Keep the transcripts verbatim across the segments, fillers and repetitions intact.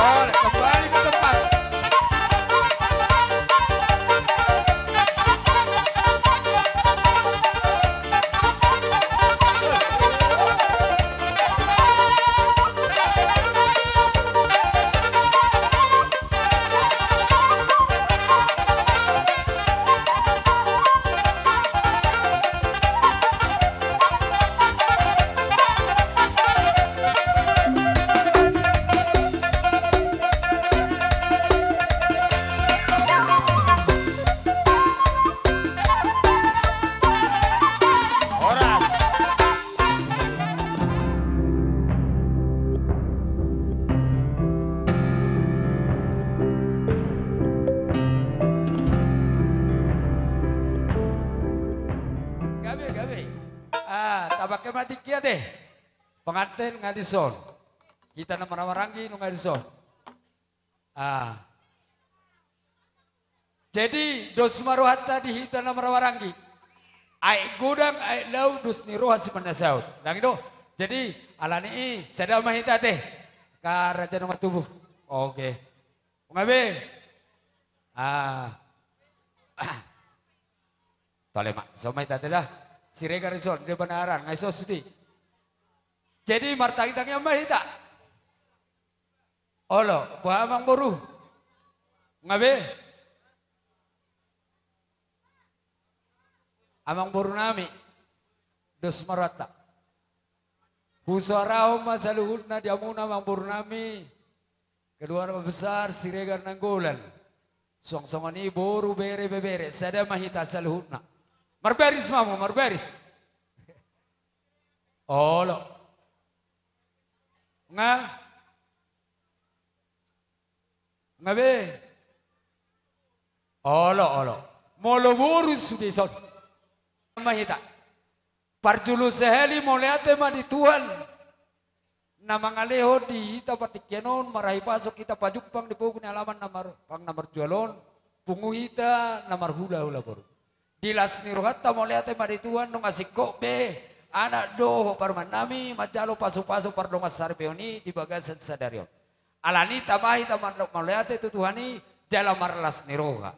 Boleh kembali ke tempat. Gabe, gabe. Ah, tapangke ma tingki ate. Pengantin nga dison. Hita na marhahamaranggi nunga dison. Ah. Jadi dos ma rohanta di hita na marhahamaranggi. Aek godang, aek laut, dos ni roha sipansaut. Ndang i do. Jadi alani i sada ma hita ate. Angka raja nunga tubu. Oke. Nunga be. Ah. Tole ma. Ison ma hita ate da. Siregar ison, dia banaran, nga ison sude. Jadi martangiang-tangiang ma hita. Olo, boha amangboru? Nga be? Amangboru nami, dos ma rohanta. Husoarahon ma saluhutna di hamuna amangboru nami, keluarga besar Siregar Nainggolan. Suang songon i boru, bere, ibebere, sada ma hita saluhutna. Marbaris ma hamu, marbaris. Olo. Nga? Nga be? Olo, olo. Molo boru sude ison. Ma hita. Parjolo sahali mauliate ma di Tuhan na mangalehon di hita partingkian on, marahi pasok hita pajumpang di pogu ni alaman na mar-, pang na marjual on, pungu hita na marhulahula boru. Di las ni rohanta mauliate ma di Tuhan, nunga singkop be anak dohot parumaen nami manjalo pasupasu pardongan saripeon i di bagasan sadari on. Alani i tama hita mandok mauliate tu Tuhan i jala marlas ni roha.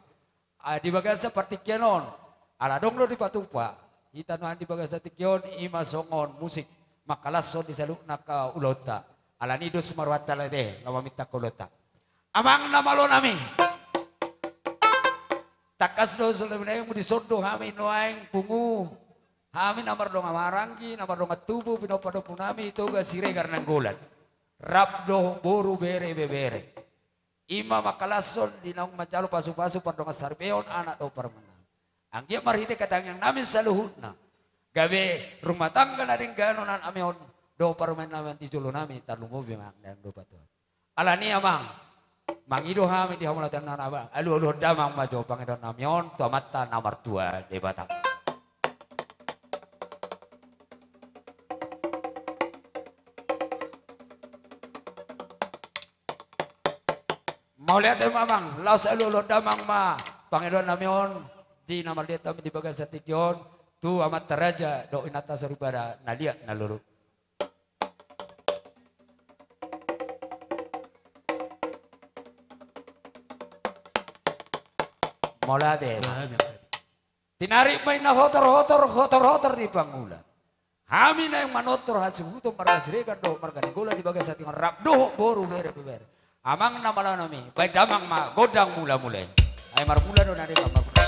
Ah, di bagasan partingkian on, ala adong do dipatupa hita nuaeng di bagasan tingki on, i ma songon musik mangkalashon di saluhutna angka ulaonta. Alani i dos ma rohanta lae, laho maminta ulaonta. Amang na malo nami. Tangkas do songon i, naeng dison do hami nuaeng pungu. Hami na mardongan maranggi, na mardongan tubu, pinomparhon pungu nami Toga Siregar Nainggolan. Rap dohot boru, bere, ibebere. I ma mangkalashon di naung manjalo pasupasu pardongan saripeon anak dohot parumaen nami. Anggiat marhite hata tangiang nami saluhutna, gabe rumah tangga na denggan on anak nami on dohot parumaen nami on di jolo nami, tarlumobi ma angka na denggan dohot patua. Alani i amang, mangido hami di hamu latean na abang, alualuhon damang ma jo pangidoan nami on tu Amanta na martua Debata. Mauliate ma amang, laos alualuhon damang ma pangidoan nami on di na marliat hami di bagasan tingki on tu amanta raja dohot inanta soripada na liat na lolo. Mauliate. Tinarik ma inna hotor-hotor, hotor-hotor ni pangula. Hami naeng manortor hasuhuton marga Siregar dohot marga Nainggolan di bagasan tingki on, rap dohot boru, bere, ibebere. Amang na malo nami, baen damang ma gondang mulamula i. Ai marmula do na denggan, marmula.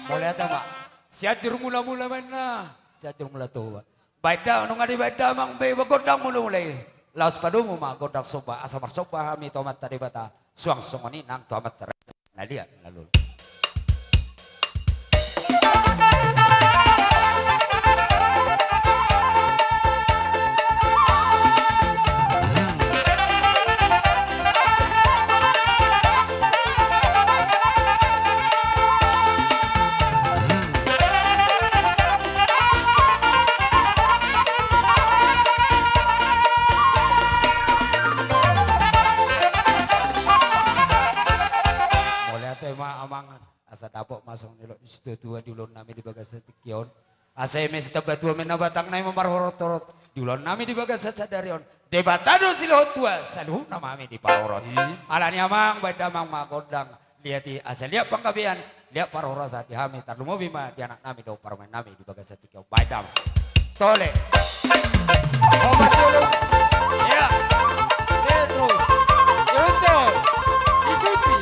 Mauliate ma. Sianjur mulamula ma inna, Sianjur Mulatoba. Baen da, nunga dibaen damang be gondang mulamula i. Laos padomu ma gondang somba, asa marsomba hami tu Amanta Debata, suang songon i nang tu amanta raja na liat na lolo. Songon nidok ni situatua di ulaon nami di bagasan tingki on. Asa eme sitambatua ma inna batangna, ima marhorot-horot di ulaon nami di bagasan sadari on. Debata do silehon tua saluhutna ma hami diparorot. Alani amang, baen damang ma gondang. Liat i asa liat panggabean, liat parhorasan di hami, tarlumobi ma di anak nami dohot parumaen nami di bagasan tingki on. Baen damang. Tole. Obat dulu. Ya. Terus. Terus. Ikuti.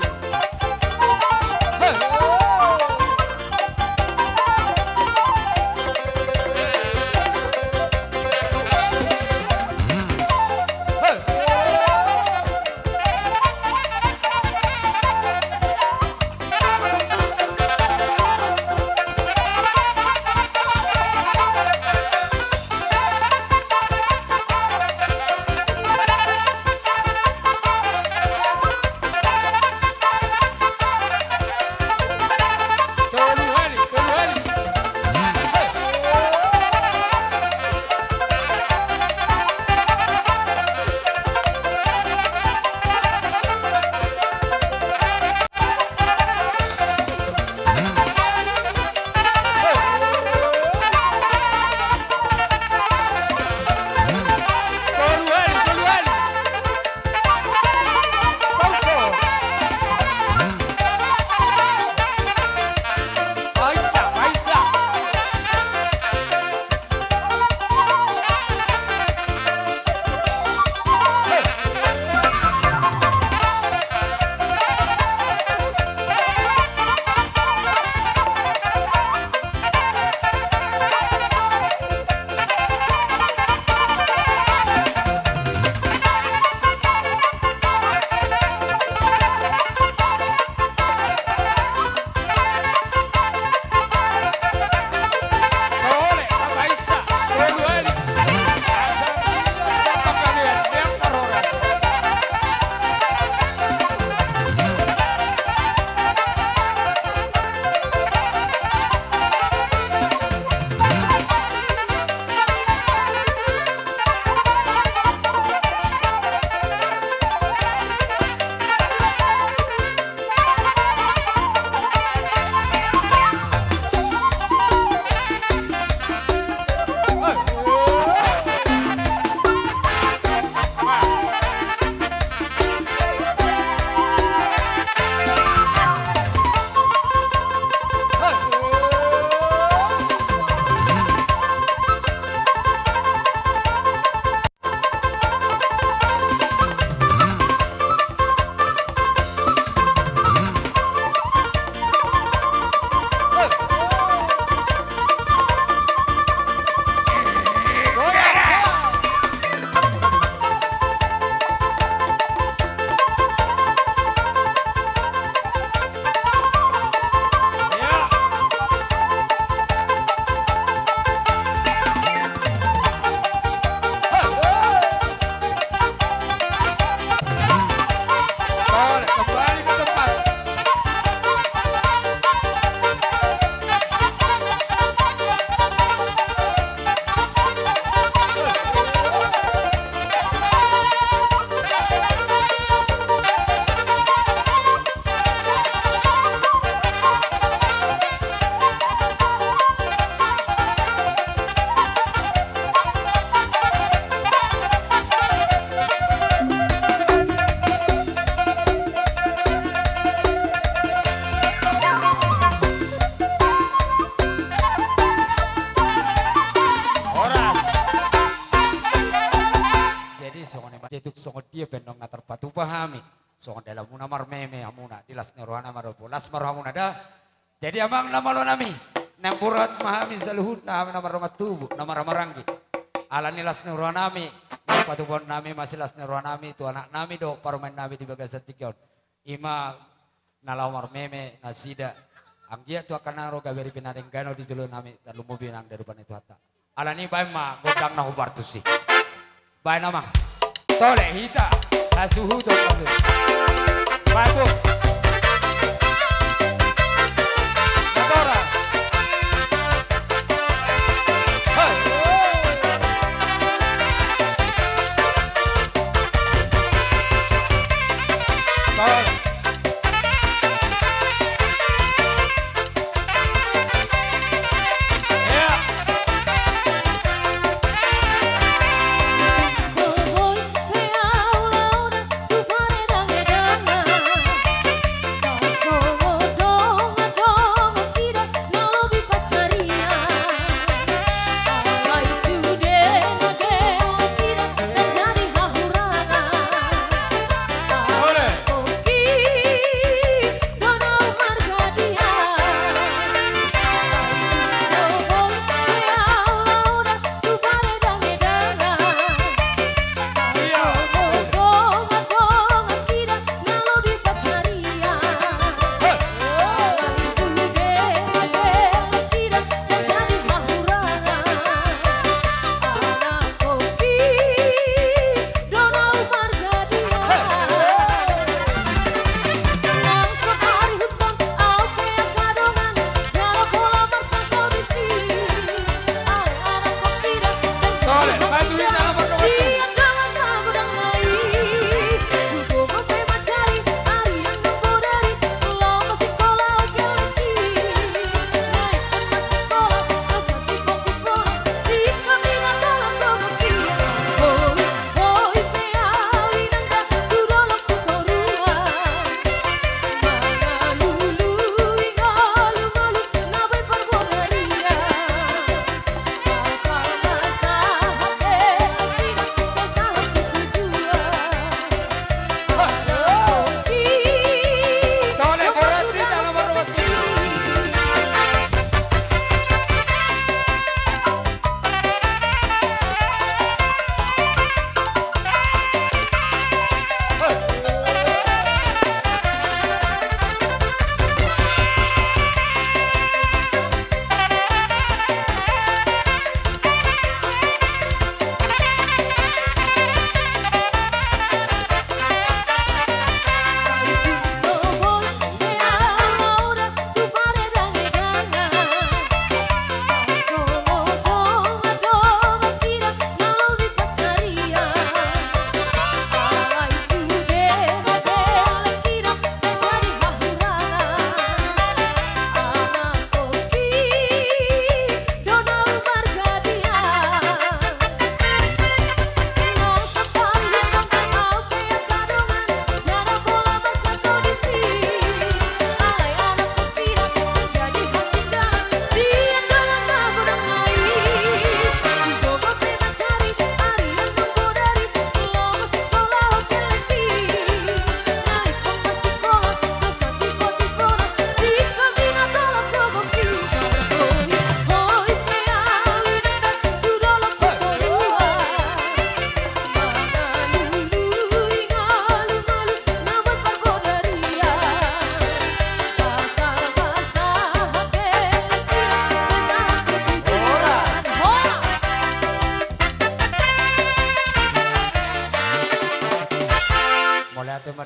Jadi songon i ma, jadi tung songon dia pe annon na tarpatupa hami. Songon dalanmuna marmeme hamuna, di las ni rohana ma dohot las ma rohamuna da. Jadi amang na malo nami, naeng borhat ma hami saluhutna, hami na mardongan tubu, na marhahamaranggi. Alani las ni rohanami, na patupahon nami ma silas ni rohanami tu anak nami dohot parumaen nami di bagasan tingki on. Ima na laho marmeme nasida. Anggiat tu angka na ro gabe ripe na denggan on di jolo nami, tarlumobi nang di adopan ni Tuhanta. Alani baen ma gondang na hombar tusi. Baen amang. Tole hita. Hasuhuton ma tusi. Baen bung. Natora. Hei. Tole.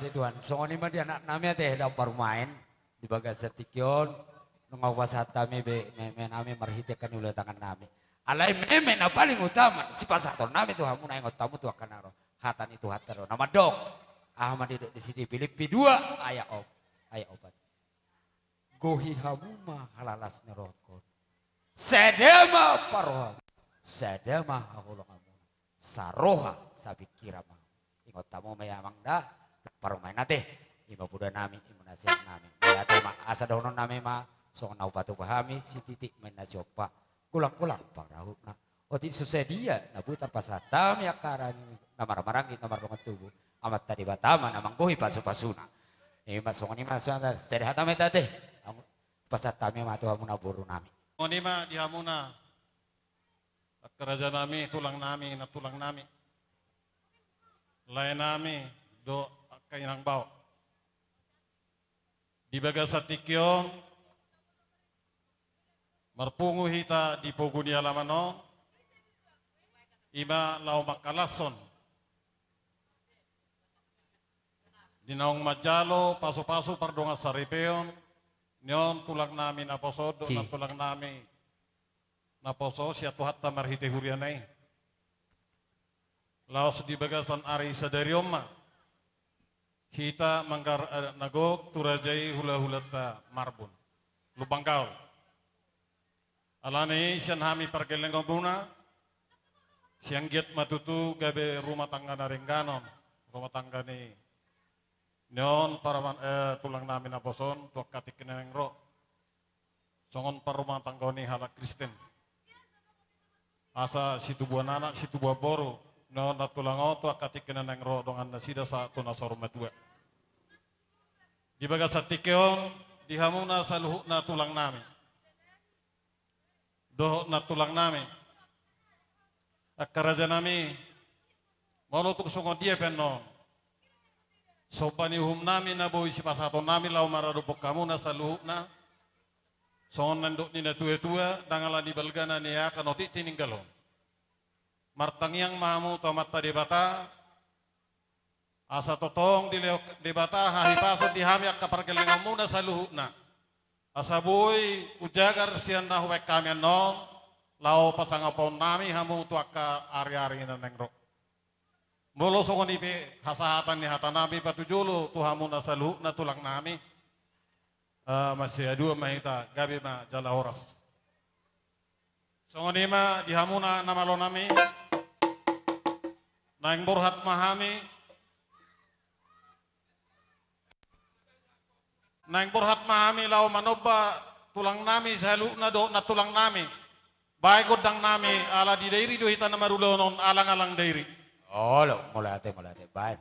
Tuhan, songon i ma di anak nami ate, ndang parumaen di bagasan tingki on, nunga hupasahat hami be meme nami marhite angka ni ulaon tangan nami. Alai meme na paling utama sipasahaton nami tu hamu na ingot hamu tu angka na ro, hata ni Tuhanta do na mandok. Aha ma didok disi di Pilippi dua ayat op-, ayat opat. Gohi hamu ma halalas ni rohangkon. Sada ma parrohamuna, sada ma haholonganmuna, saroha sapingkiran ma. Ingot hamu ma i amang da, parumaen ate, i ma poda nami, i ma nasihat nami. Mauliate ma, asa dohonon nami ma, songon na hupatupa hami, sititik ma na siompa, golang-golang pangarahutna. Otik so sadia na boi tarpasahat hami angka ari na marhahamaranggi na mardongan tubu, Amanta Debata ma na manggohi pasu-pasuna. I ma songon i ma songon na sada hata ma ate. Pasahat hami ma tu hamu na boru nami. Songon i ma di hamuna angka raja nami, tulang nami, nantulang nami, lae nami, dohot angka inang bao. Di bagasan tingki on, marpungu hita di pogu ni alaman on, i ma laho mangkalashon di naung manjalo pasu-pasu pardongan saripeon, nion tulang nami naposo dohot nantulang nami naposo sian Tuhanta marhite huriana i. Laos di bagasan ari sadari on ma hita manggarar adat na gok tu raja i hula-hulanta Marbun, Lumban Gaol. Alani i sian hami pargellengonmuna, sian giat ma tutu gabe rumah tangga na dengganon, rumah tangga ni nion paraman, eh, tulang nami naposo on tu angka tingki na naeng ro. Songon parrumahtanggaon ni halak Kristen. Asa situbuan anak, situbuan boru, nion nantulang on tu angka tingki na naeng ro dongan nasida sahat tu na saur matua. Di bagasan tingki on, di hamuna saluhutna tulang nami dohot nantulang nami, angka raja nami, molo tung songon dia pe annon somba ni uhum nami na boi sipasahaton nami laho maradophon hamuna saluhutna, songon na nidok ni natua-tua, ndang ala ni balga na niakan otik tininggalhon. Martangiang ma hamu tu Amanta Debata, asa tongtong dilehon Debata hahipason di hami angka pargellengonmuna saluhutna. Asa boi hujagar sian na hubaen hami annon, laho pasangaphon nami hamu tu angka ari-ari na naeng ro. Molo songon i pe hasahatan ni hata nami patujolo tu hamuna saluhutna tulang nami, eh, masiadua ma hita, gabe ma jala horas. Songon i ma di hamuna na malo nami, naeng borhat ma hami, naeng borhat ma hami laho manomba tulang nami saluhutna dohot nantulang nami. Baen gondang nami, ala di Dairi do hita na marulaon on, alang-alang Dairi. Olo, mauliate, mauliate, baen.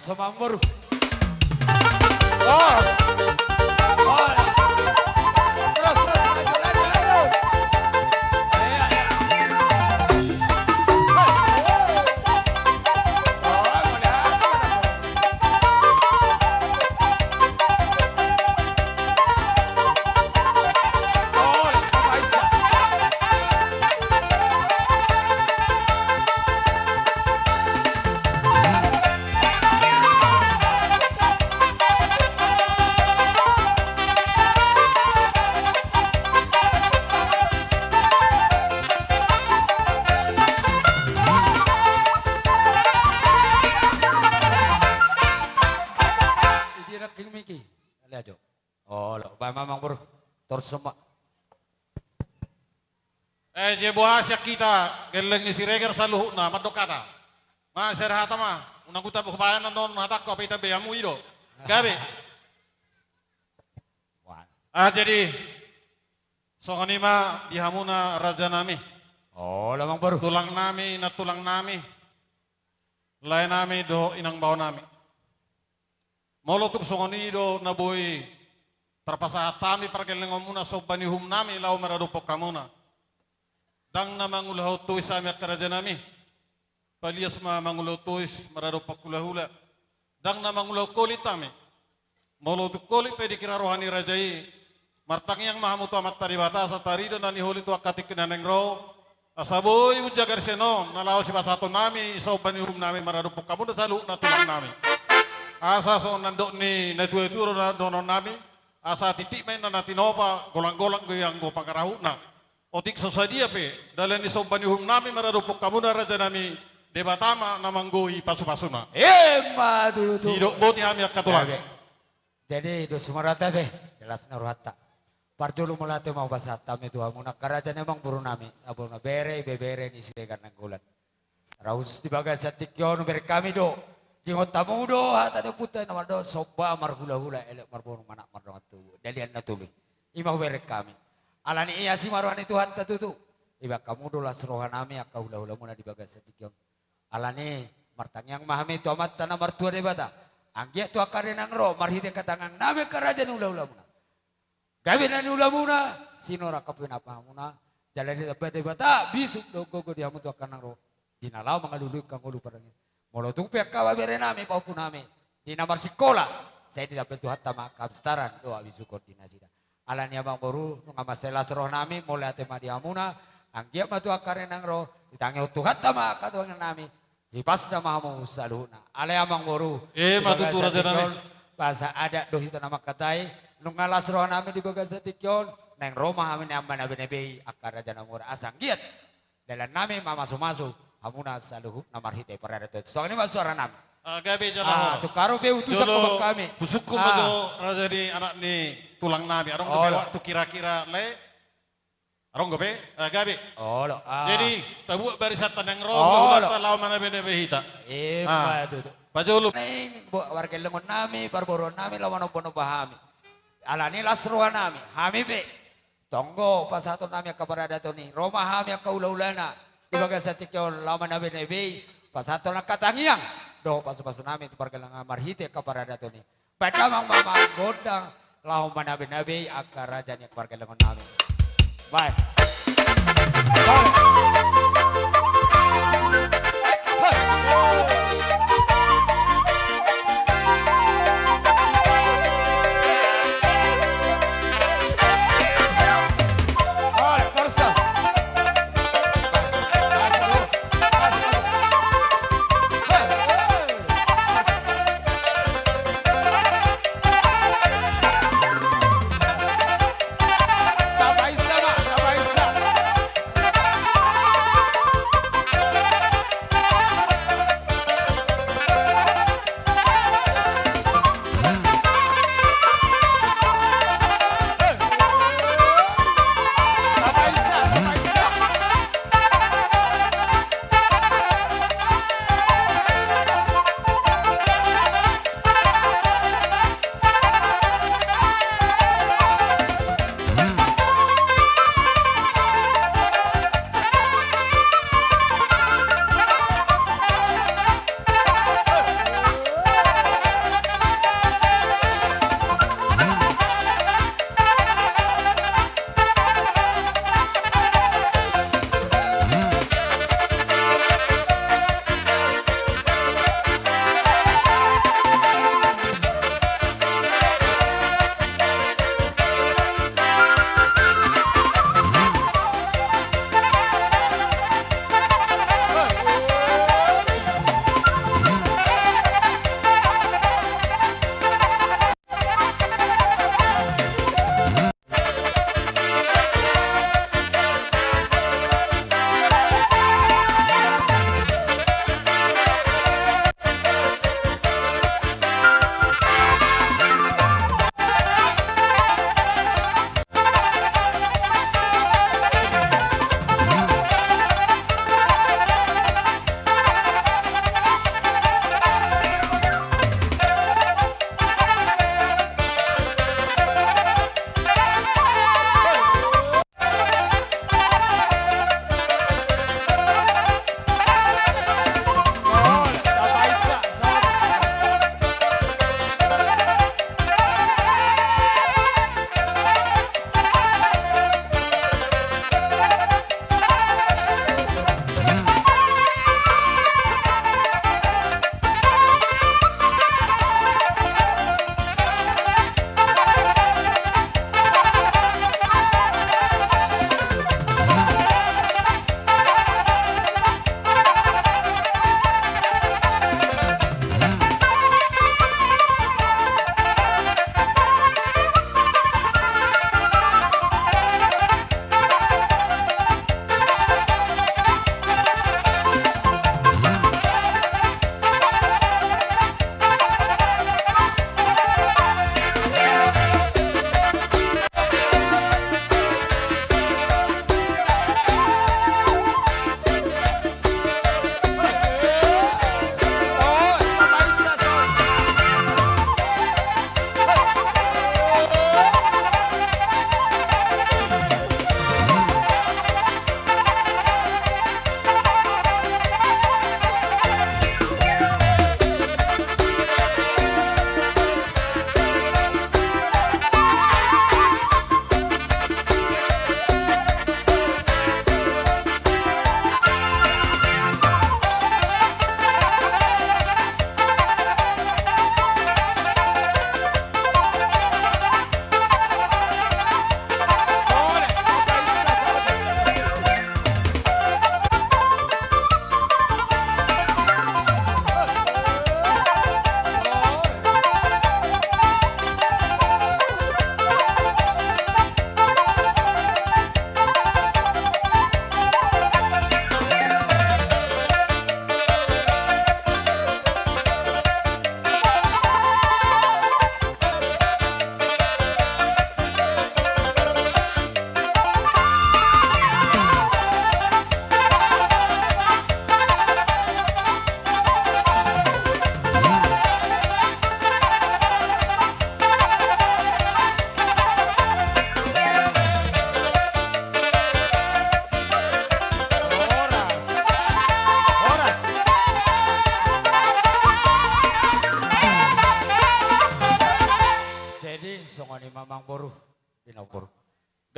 Sama Amor. Oh. Oh. Terus, terus, lanjut, lanjut, lanjut. Iya, iya. Oh, mudah. Dia nak king Miki. Lihat, Jo. Olo, baen ma, Amangboru. Tor semua. Eh, je boha sian hita, gelleng ni Siregar saluhutna, mandok hata. Ma, sada hata ma, unang huta baen annon hatangku, hape ditambai hamu i do. Gabe. Wan. Ah, jadi, songon i ma di hamuna rajanami. Olo, Amangboru. Tulangnami, nantulangnami. Laenami dohot inangbaonami. Molo tung songon i do na boi tarpasahat hami pargellengonmuna somba ni uhumnami laho maradophon hamuna. Ndang na mangulahon tois hami angka rajanami. Palias ma mangulahon tois maradophon hulahula. Ndang na mangulahon holit hami. Molo tung holit pe dikira roha ni raja i, martangiang ma hamu tu Amanta Debata asa tarida na niholit tu angka tingki na naeng ro, asa boi umjagar sian on na laho sipasahatonnami somba ni uhumnami maradophon hamuna saluhutna tulangnami. Asa songon na nidok ni natuatua do na dohononnami, asa titi ma inna na tinopa, golanggolang do i anggo pangarahutna. Otik so sadia pe dalan ni somba ni uhumnami maradophon hamuna rajanami, Debata ma na manggohi pasupasuna. Emma tutu. Sidok boti hami angka tulang. Jadi dos sumarata pe, jelas na rohanta. Parjolo mauliate ma hupasahat hami tu hamuna angka raja ni amangborunami, na bona bere, ibebere ni Siregar Nainggolan. Ra husus di bagasan tingki on hubereng hami do, diingot hamu do hata ni ompunta na mandok somba marhulahula, elek marboru, manat mardongan tubu, dalihan na tolu i. I ma hubereng hami. Alani i asi ma roha ni Tuhanta tutu. Ibaen hamu do las rohanami angka hulahulamuna di bagasan tingki on. Alani i martangiang ma hami tu Amanta na martua Debata, anggiat tu angka ari naeng ro marhite angka tangiangnami angka raja ni hulahulamuna, gabe na niulamuna, sinurat angka pinahanmuna, jala ditamba Debata bisuk dohot gogo di hamu tu angka naeng ro, di na laho mangalului angka ngolu pardangian. Molo tung pe angka berenami, ompunami, di na marsikola, sai ditamba Tuhanta ma angka pistaran dohot habisuhon di nasida. Alani i amangboru, nunga mansai las rohanami, mauliate ma di hamuna, anggiat ma tu angka ari naeng ro ditangihon Tuhanta ma angka tangiangnami, dipasda ma hamu saluhutna. Alai amangboru, i ma tutu rajanami, di bagasan tingki on, bahasa adat do hita na mangkatai, nunga las rohanami di bagasan tingki on, naeng ro ma hami ni amang na binahen i angka raja na mura, asa anggiat dalannami mamasumasu hamuna saluhutna marhite paradaton. Songon i ma suaranami. Ah, gabe jala horas. Tung haru pe utusan ma hami. Pusukku ma jo raja ni anak ni tulangnami. Adong dope waktu kira-kira, lae? Adong dope? Ah, gabe. Olo. Jadi tabuat barisanta naeng ro hulahulanta laho manabenabe hita. Emma tutu. Pajolo. Naeng pargellengonnami, parboruonnami laho manombanomba hami. Alani las rohanami, hami pe. Tonggo pasahatonnami angka paradaton i, ro ma hami angka hulahulana di bagasan tingki on laho manabenabe i, pasahathon angka tangiang dohot pasupasunami tu pargellengan marhite angka paradaton i. Baen damang ma gondang laho manabenabe i angka raja ni pargellengonnami. Baen.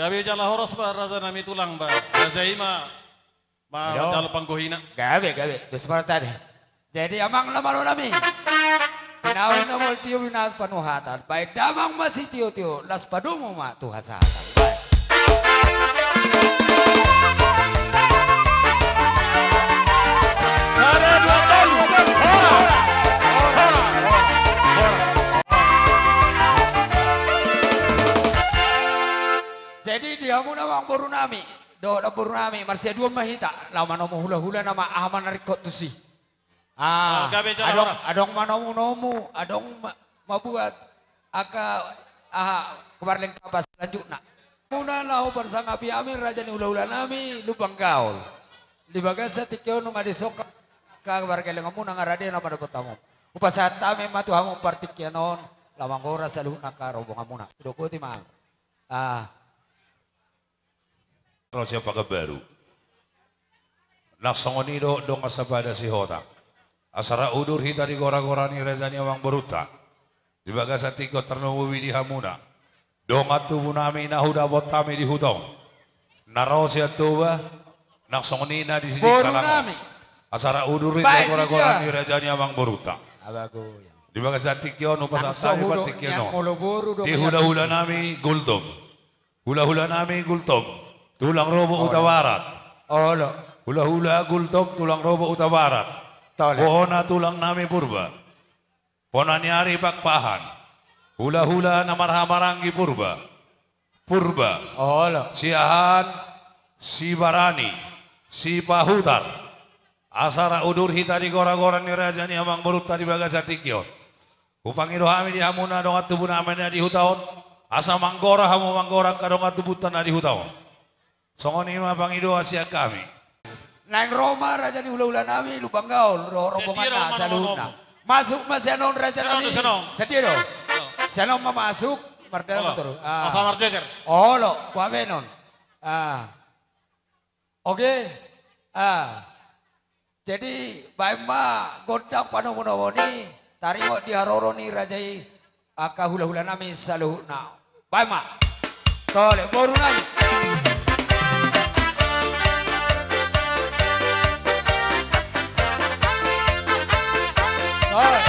Gabe jala horas ba raja nami tulang ba. Raja i ma manjalo panggohina. Gabe, gabe. Dos parta de. Jadi amang na malo nami, pinauli na molo tio binahen panuhatan, baen damang ma sitiotio, las padomu ma tu hasahatan. Baen. Sada, dua, tolu. Horas. Horas. Horas. Jadi di hamu na amangboru nami dohot namboru nami, marsiaduon ma hita laho manomu hulahula nama aha ma na ringkot tusi. Ah, gabe jala adong, horas. Adong manomunomu, adong ma-, mambuat angka aha, kemarlengkapan selanjutna. Muna laho parsangapi hami raja ni hulahula nami Lumban Gaol. Di bagasan tingki on nunga dison angka pargellengonmuna, nga rade na mandapot hamu. Hupasahat hami ma tu hamu partingkian on, laho manggora saluhutna angka rombonganmuna. Hudok boti ma. Ah. Ro sian Pakanbaru. Nang songon i do dongan sapada sihota. Asa rap udur hita di goragora ni raja ni amangborunta. Di bagasan tingki on tarlumobi di hamuna dongan tubu nami na hudapot hami di huta on, na ro sian Toba, nang songon i na di Sitikalang on. Boru nami. Asa rap udur hita di goragora ni raja ni amangborunta. Di bagasan tingki on hupasahat hami partingkian on di hulahula nami Gultom. Hulahula nami Gultom, tulang Robo Hutabarat. Olo. Hulahula Gultom, tulang Robo Hutabarat. Tole. Bona tulang nami Purba. Bona ni ari Pakpahan. Hulahula na marhahamaranggi Purba. Purba. Olo. Siahaan, sibarani, sipahutar. Asa rap udur hita di goragora ni raja ni amangborunta di bagasan tingki on. Hupangido hami di hamuna dongan tubu nami na di huta on, asa manggora hamu manggora angka dongan tubunta na di huta on. Songon i ma pangidoan sian hami. Naeng ro ma raja ni hulahula nami Lumban Gaol dohot rombonganna saluhutna. Masuk ma sian on raja nami. Sadia do. Sian on ma masuk. Mardalan ma toru. Asa marjejer. Olo, baen on. Ah. Oke. Ah. Jadi baen ma gondang panomunomuna i, taringot di haroro ni raja i angka hulahula nami saluhutna. Baen ma. Tole, boru nami. Tole.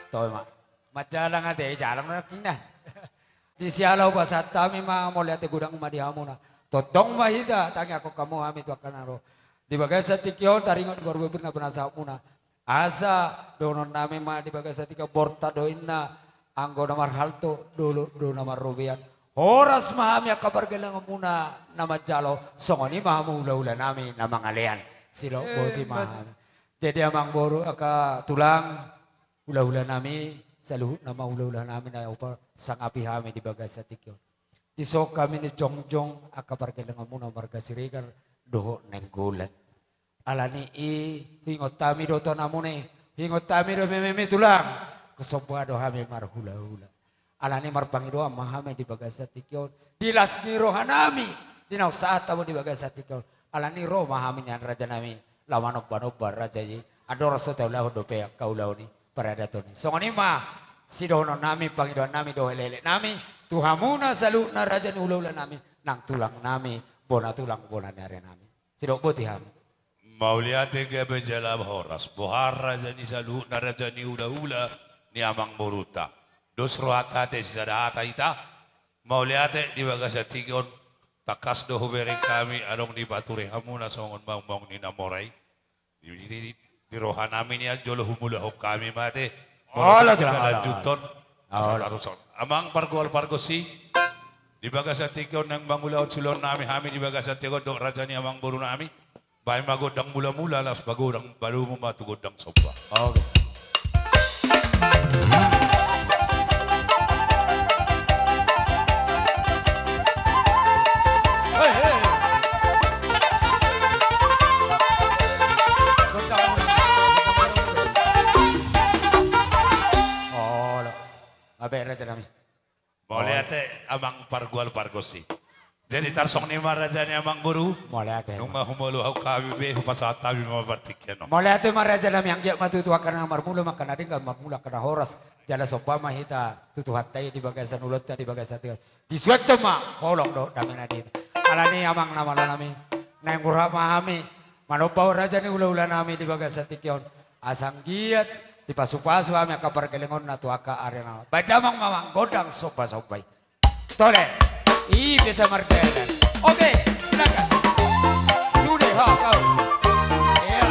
Toe ma. Manjalang ate, jalang na kina. Di siala hupasahat hami ma mauliate godang ma di hamuna. Tongtong ma hita tangiangkon hamu hami tu angka na ro. Di bagasan tingki on taringot ni parbue-bue na pinasahatmuna. Asa dohonon nami ma di bagasan tingki on borta do inna, anggo na marhalto, dolok do na marrobean. Horas ma hami angka pargellengonmuna na manjalo, songon i ma hamu hula-hula nami na mangalean. Sidok boti ma hami. Jadi amang boru, angka tulang, hula-hula nami, saluhutna ma hula-hula nami na hupasangapi hami di bagasan tingki on. Dison hami na jongjong angka pargellengonmuna marga Siregar dohot Nainggolan. Alani i huingot hami do tonamuna i, huingot hami do mememi tulang, hupasahat do hami marhula-hula. Alani i marpangidoan ma hami di bagasan tingki on, di las ni roha nami, di naung sahat hamu di bagasan tingki on. Alani i ro ma hami nian raja nami, laho manomba-nomba raja i, andorang so taulahon dope angka ulaon i, paradaton i. Songon i ma sidohonon nami, pangidoan nami dohot elek-elek nami tu hamuna saluhutna raja ni hula-hula nami, nang tulang nami, bona tulang, bona ni ari nami. Sidok boti hamu. Mauliate, gabe jala horas. Boha raja ni saluhutna raja ni hula-hula ni amang borunta. Dos rohanta ate sisada hata hita. Mauliate, di bagasan tingki on tangkas do hubereng hami adong dipature hamuna songon maungmaung ni na mora i. Di, di, di, di roha nami nian jolo humulahon hami ma ate. Olo, molo tulang, olo, lanjuthon. Olo. Asa tarushon. Amang pargual pargonsi. Di bagasan tingki on naeng mangulahon siulaon nami hami di bagasan tingki on dohot raja ni amang boru nami. Baen ma gondang mula-mula, laos pagodang padomu ma tu gondang somba. Oke. Hei, hei. Gondang mula. Olo. Gabe raja nami. Mauliate amang pargual pargonsi. Jadi tarsongon i ma raja ni amang boru. Mauliate. Nunga humolahon hami be, hupasahat hami ma partingkian on. Mauliate ma raja nami, anggiat ma tutu angka na marmula ma angka na denggan, marmula angka na horas. Jala somba ma hita tu Tuhanta i di bagasan ulaonta di bagasan tingki on. Disuanhon ma holong dohot dame na di hita. Alani i amang na malo nami, naeng hurhat ma hami manomba ho raja ni hula-hula nami di bagasan tingki on. Asa anggiat dipasu-pasu hami angka pargellengonna tu angka ari na. Baen damang ma amang gondang somba-somba i. Tole. I bisa margelleng. Oke, silakan. Sude, ha, kau. Iya.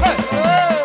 Hei, hei.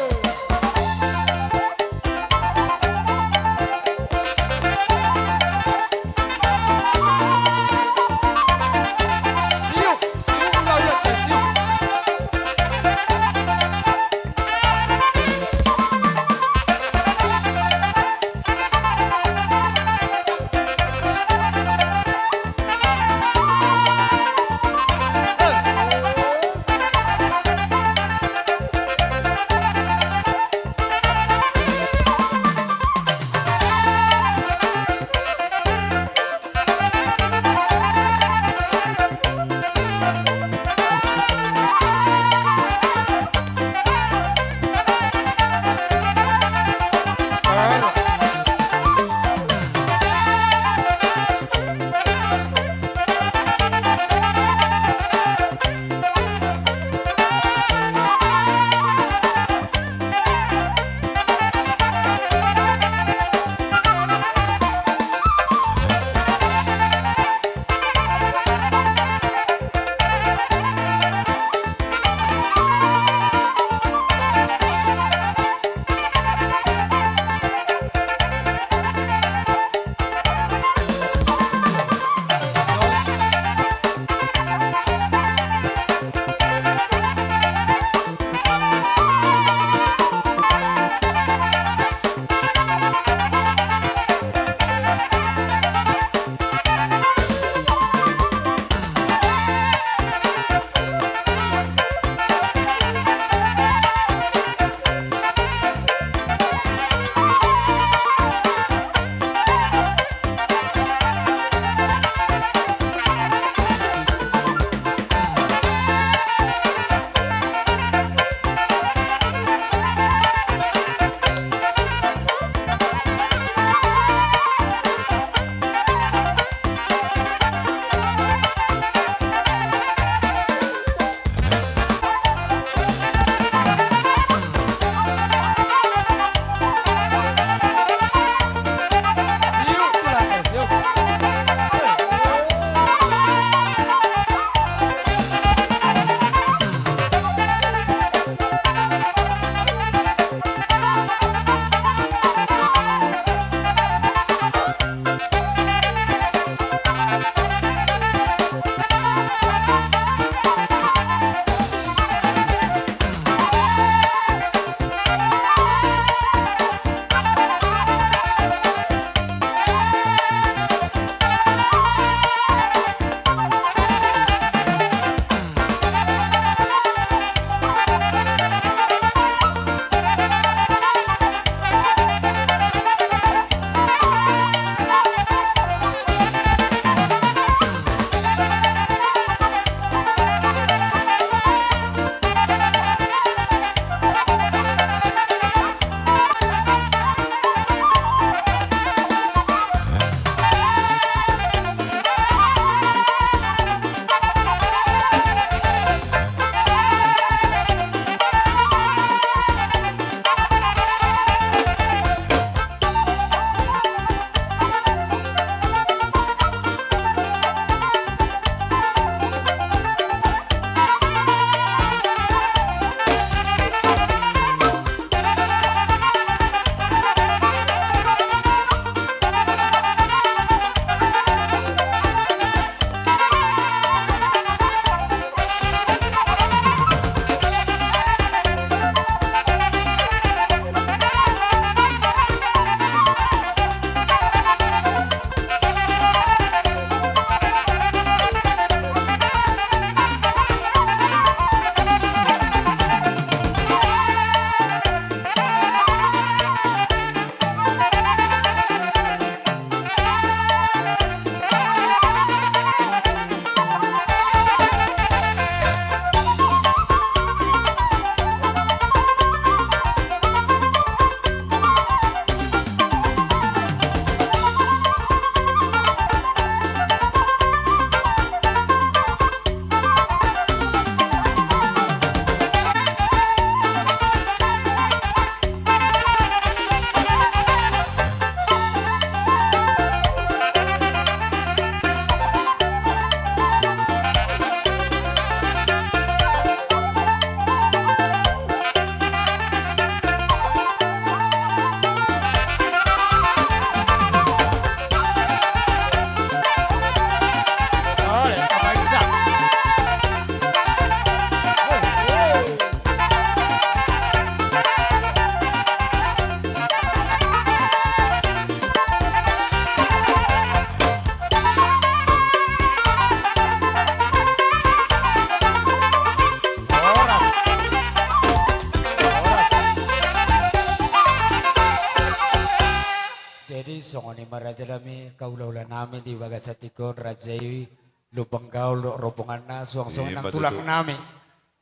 Jadi songon i ma raja nami, angka hulahula nami di bagasan tingki on, raja i, Lumban Gaol dohot rombonganna, suang songon i nang tulang nami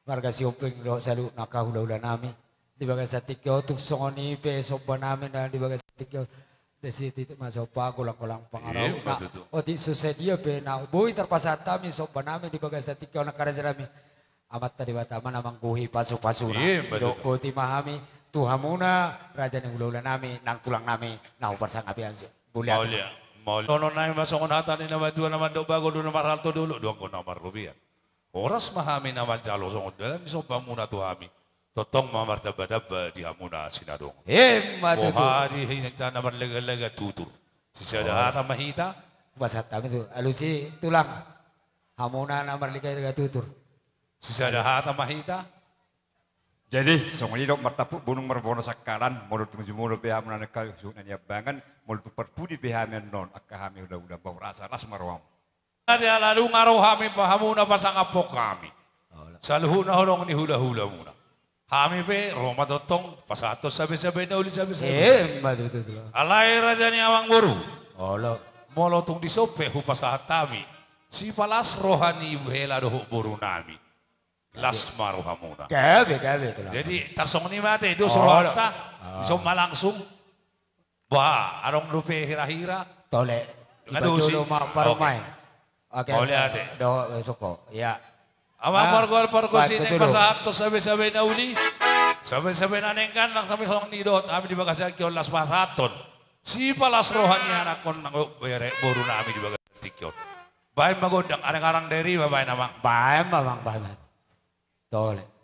marga Sihombing dohot saluhutna angka hulahula nami di bagasan tingki on, tung songon i pe somba nami na di bagasan tingki on. Disi titik ma somba, golang-golang pangarahutna. Otik so sadia pe na boi tarpasahat hami somba nami di bagasan tingki on, angka raja nami. Amanta Debata ma na manggohi pasu-pasuna. Sidok boti ma hami tu hamuna, raja ni hulahula nami, nang tulang nami na huparsangapi hami. Mauliate. Mauliate. Songon nami ma songon hata ni na matua na mandok, bagot do na marhalto, dolok do anggo na marrobean. Horas ma hami na manjalo songon dalan ni sombamuna tu hami. Tongtong ma martamba-tamba di hamuna sinadongan. Ima tutu. Boha di hita na marlega-lega tutur. Sisada hata ma hita. Pasahat hami tu alusi tulang. Hamuna na marlega-lega tutur. Sisada hata ma hita. Jadi songon i do, martampuk bulung marbona sangkalan, molo tung jumolo pe hamuna na angka suhut na niambangan, molo tung parpudi pe hami annon, angka hami hulahula, bah, rasa las ma roham. Ate ala dung ro hami, hamuna pasangaphon hami. Saluhutna holong ni hulahulamuna. Hami pe ro ma tongtong pasahathon sabe-sabe na uli, sabe-sabe. Ima tutu. Alai raja ni amangboru. Olo. Molo tung dison pe hupasahat hami, sipalas roha ni hela dohot boru nami, las ma rohamuna. Gabe, gabe, tulang. Jadi tarsongon i ma ate, dos rohanta. Dison ma langsung. Bah, adong dope hira-hira. Tole. Nga dos i. Ipajolo ma parumaen. Oke. Mauliate. Dohot, eh, soko. Ya. Amang pargual pargonsi, pasahathon sabe-sabe na uli, sabe-sabe na denggan, nang hami songon i dohot hami di bagasan tingki on, las pasahathon sipalas roha ni anakkon nang bere boru nami di bagasan tingki on. Baen ma gondang, areng-areng dari ma baen, amang. Baen ma, amang, baen ma. Tole.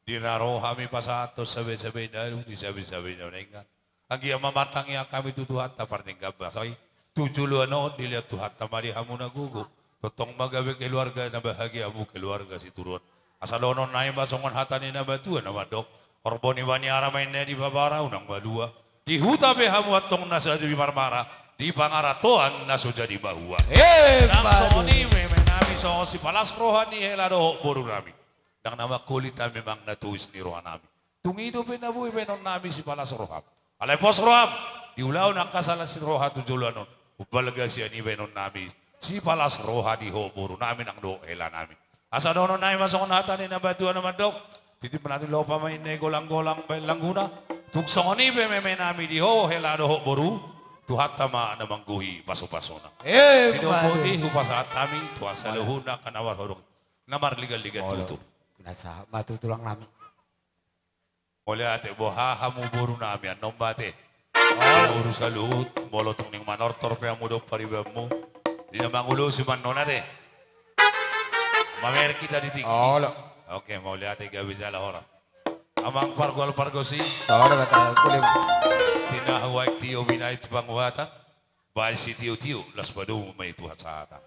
Di na ro hami pasahathon sabe-sabe na dung di sabe-sabe na denggan. Anggiat ma martangiang hami tu Tuhanta pardenggan basa i. Tu joloan on dilehon Tuhanta ma di hamu na gogo. Tongtong ma gabe keluarga na bahagia hamu, keluarga sitiruon. Asa dohonon nami ma songon hata ni na matua na mandok: Horbo ni baniara ma inna di babara, unang malua. Di huta pe hamu antong na so jadi marmara, di pangarantoan na so jadi mahua. Eh, nang songon i meme nami songon sipalas roha ni hela dohot boru nami. Ndang na mangholit hami manang na tois ni roha nami. Tung i dope na boi baenon nami sipalas roham. Alai pos roham, di ulaon angka salas ni roha tu joloan on, umbalga sian i baenon nami sipalas roha di ho boru nami nang dohot hela nami. Asa dohonon nami ma songon hata ni na matua na mandok: Titip manalu lopa ma inna i, golang-golang baen langguna. Tung songon i pe meme nami, di ho hela dohot boru, Tuhanta ma na manggohi pasu-pasuna. Eh, sidok boti hupasahat hami tu saluhutna angka na marhodong, na marligat-ligat tutur. Na sahat ma tu tulang nami. Mauliate boha hamu boru nami, annon ma ate. Boru saluhut, molo tung naeng manortor pe hamu dohot paribanmu, di na mangulosi ma annon ate. Mamereng hita di tingki. Oke, mauliate, gabe jala horas. Amang pargual pargonsi. Tinahu aek tio binahen tu panguhatan. Baen sitio-tio, laos padomu ma i tu hasahatan.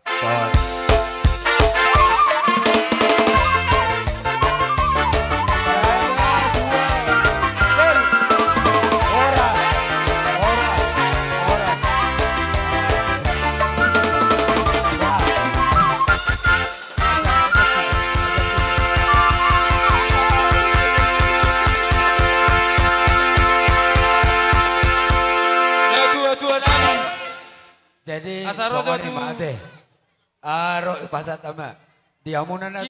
Jadi asa ro songon i ma ate. Aro, pasahat ma di hamuna na.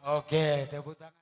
Oke, tepuk tangan.